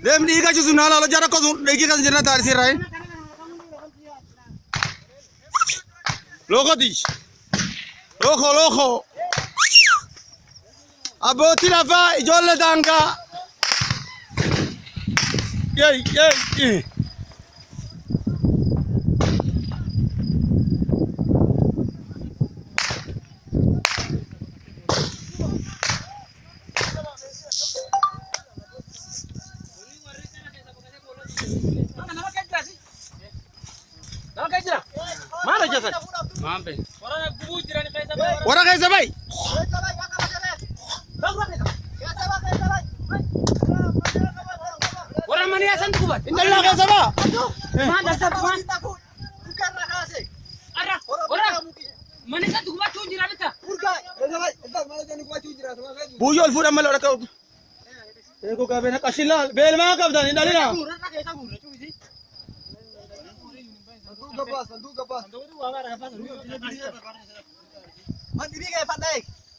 Deem dhiiga jisu naa laala jara kosu dhiigi kan jenna taarisi irraa. Lookoti. Looko looko. Abbootii lafaa ijoollee daangaa. Yey yey. Maal hojjetan? Warra keessa bahi. Warra mana santu gubat. Indallaa keessa baha. Arra, warra mana santu gubachuu jira bita. Buuyyoo ol fuudhan malee warra qabu. Eeguu qabeenya qashillaa beelmaa qabdan hin dhalina.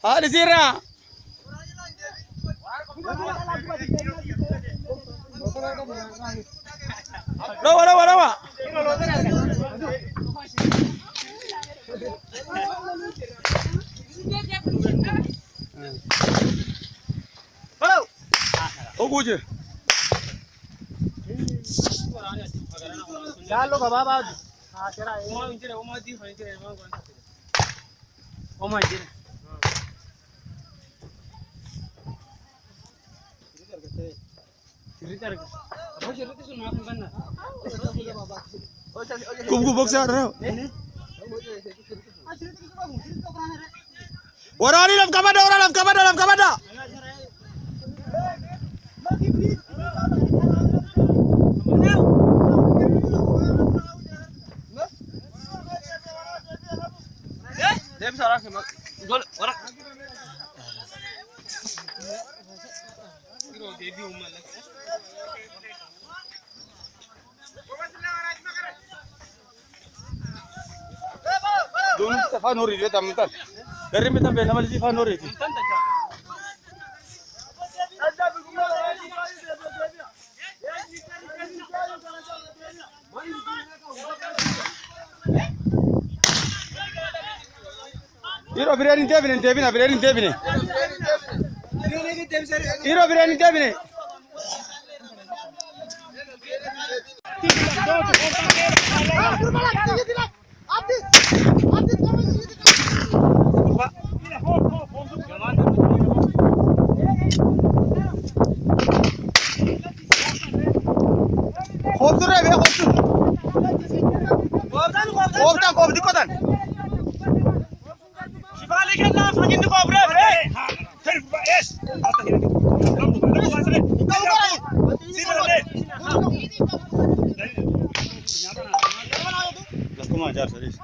Haadhi siirraa. Dhawa dhawa dhawa. Oguu jira. Gub gub boksa dhawa. Waraani laf qabadha waraani laf qabadha laf qabadha. Doon afaan horiiti beektaa amtan. Garri mitan beekna malee afaan horiiti. Yeroo bireen hin deebine hin deebina bireen hin deebine. Yeroo bireen hin deebine. Koobturee bee koobtur. Koobtaan koobti qotan. Lakkuma jaarsa dhiis.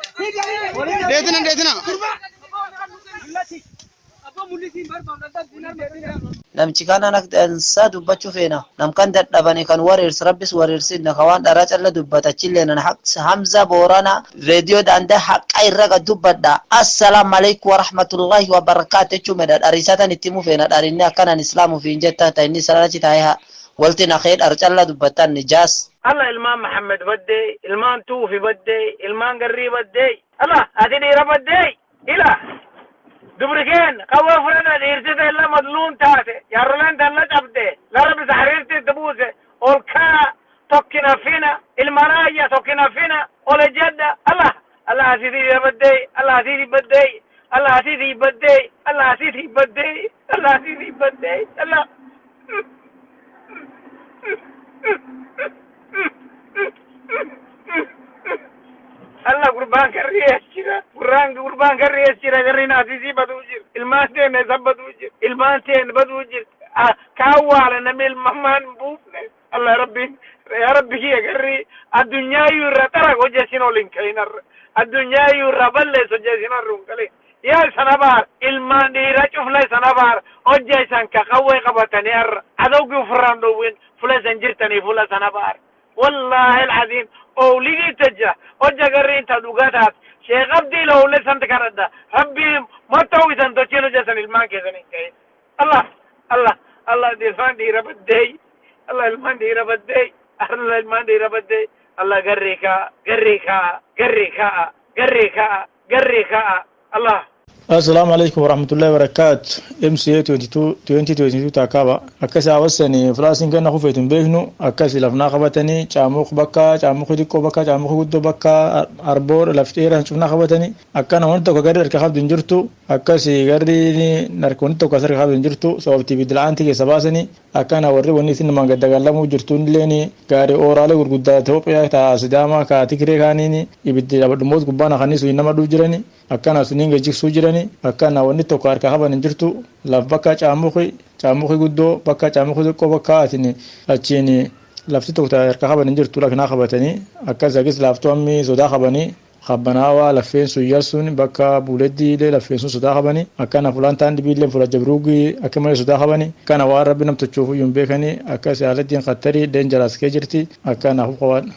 Deetina deetina. Namchi kanan akka dansaa dubbachuu feena. Nam kan dadhabane kan wareersu rabbis wareersinna ka waan dharaa calla dubbatachillee nan Hamza Boorana reediyoo daandaa haqa irra gad dubbadha. Assalaamu alaikum warahmatullahi wabarakaatu jechuu medha dhariisatan itti himu feena dharinni akkanan islaamu fiin jettan ta inni islaan achi taa'ee walti naqee dhar calla dubbattan nijaas. Allah ilmaan Maxamed baddee, ilmaan Tuufi baddee, ilmaan Garrii baddee, Allah ati dhiira baddee, ila dubri keen qawwee fudhadha dhiirti teella madluun taate, jaarroleen teella cabde, lara bisa hariirti itti buuse, ol kaa tokkina fina, ilmaan ayya tokkina fina, ol ejjadha, Allah Allah asii dhiira baddee, Allah asii baddee, Allah asii baddee, Allah asii baddee, Allah asii baddee, Allah. Allah gurbaan garrii as jira. Gurraan gurbaan garrii as jira. Garriin asisii baduu jira. Ilmaan teenne isa baduu jira. Ilmaan teenne baduu jira. Kaan waala namni ilmamaan hin buufne. Allah rabbi yaa rabbi kiyya garrii addunyaa iyyuu irra xara hojjesin ol hin ka'in har'a. Addunyaa iyyuu irra balleessa hojjesin har'a hin ka'in. Yaa isan abaar, ilmaan dhiira cufla isan abaar, hojja isan ka qawwee qabatanii har'a adawgi ofirraan dhoowwin fula isan jirtanii fula isan abaar. Wallaahi alcaziim, owligii tajja hojja garriin ta dhugaa taate Sheekh Abdii owle sant kadhadha, Rabbii matta'u isan tochiin hojja isan ilmaan keessan hin gahin. Allah Allah Allah, ilmaan dhiira baddee, Allah, ilmaan dhiira baddee, Allah, ilmaan dhiira baddee, Allah, garrii kaa, garrii kaa, garrii kaa, garrii kaa, garrii kaa, Allah. Assalamu alaikum warahmatullahi wabarakatuh. MCA 22 2022 takaba. Akkasi hawaasani fulaasiin kenna kufeetu hin beeknu. Akkasi lafnaa qabatanii, caamuq bakka caamuqi xiqqoo, bakka caamuqi guddoo, bakka arboo lafti dheeraan cufnaa qabatanii. Akkana wanti tokko garri harka qabdu hin jirtu. Akkasi garri harka wanti tokko as harka qabdu hin jirtu. Sababtii bidila'aanti keessa baasanii akkana warri wanni isin namaan gaddagaalamuu jirtu illeen gaarii ooraalee gurguddaa Itoophiyaa ta Sidaamaa ka Tigree kaaniin ibiddi dhummoot gubbaan haqanii sun nama dhuuf jirani, akkana suniin gajjigsuu jirani. Akkana wanni tokko harka qaban hin jirtu. Laf bakka caamuqi caamuqi guddoo, bakka caamuqi xiqqoo, bakka atin achiin lafti tokko harka qaban hin jirtu. Laknaa qabatanii akkas agis laaftuu ammi sodaa qabanii qabbanaawaa laffeen sun yarsuun bakka buuleddiilee laffeen sun sodaa qabanii. Akkana fulaan taan dhibiillee fula jabruugii akka malee sodaa qabanii. Akkana waan Rabbi nam tochuuf iyyuu hin beekanii. Akkas haalattiin qattarii deenjaraas kee jirti. Akkana qaban.